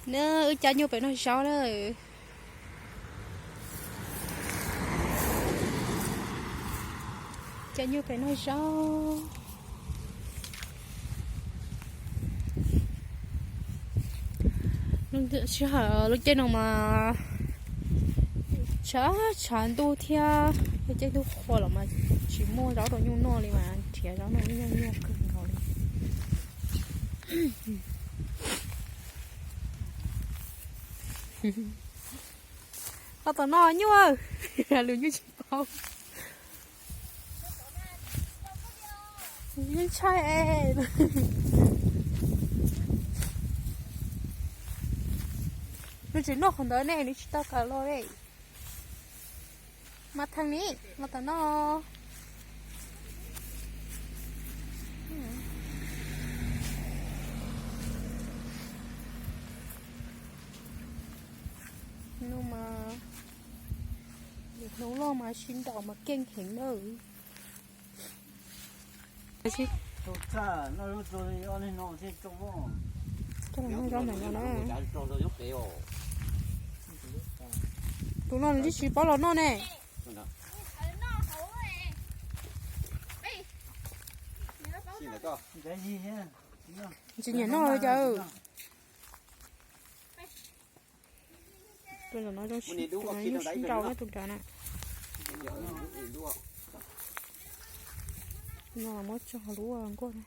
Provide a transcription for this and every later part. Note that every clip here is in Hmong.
Na, wb cab nyuj pem noj zaub na. Cab nyuj pem noj zaub. Sij hawm lub caij no mas tshav tshav ntuj thiab, caij ntuj qhua los mas tsis muaj zaub rau nyuj noj li mas nrhiav zaub noj ib nyuag nyuaj kawg nkaus li. Los tom no nyuj, lwm nyuj tsis paub. Yeej ntshai es. Nws tseem noj qhov ntawd ne, nws tsis tau kam los li. Mas theej ni, los tom no. Hnub mas, hnub loj mas sib nraus mas keej heev na. Coj los noj zaub ntawm no na. Tus no nws twb tsis paub los noj ne. Tsis nyiam noj li cas. Tus no zoo sib nraus na tus nrad na. No muab tso lub nkuaj na.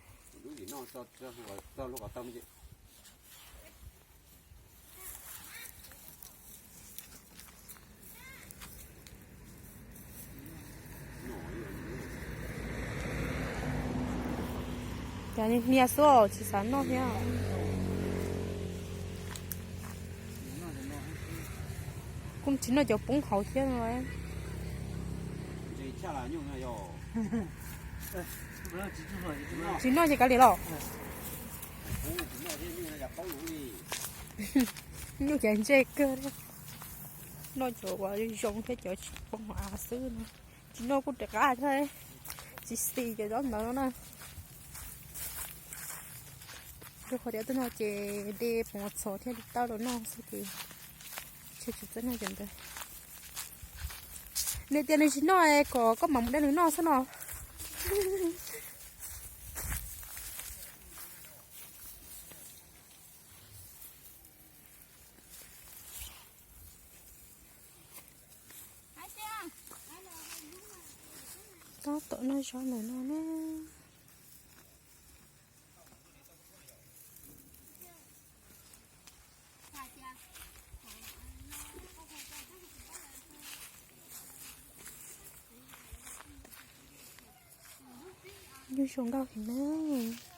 Cas hnia xwb tsis xav noj thiab. Kuj tsis noj cov poob hauv thiab no. Tsis noj ces kav liam los. Nyuj ces ntsej kawg thiab. Noj cov uas zoo thiab cov tsis poob hauv av xwb no. Tsis noj kuj rov qab thiab, tsis xis cov zaub ntawd no na. Rau qhov tias twb no ces de pov txhos thiab li tawb los noj xwb ces tsis txawj noj cov ntawd. Nws tias nws tsis noj kom koj mam mus de nws noj xwb no. Tab tom noj zaub ntawm no na. Nyuj zoo nkauj heev na.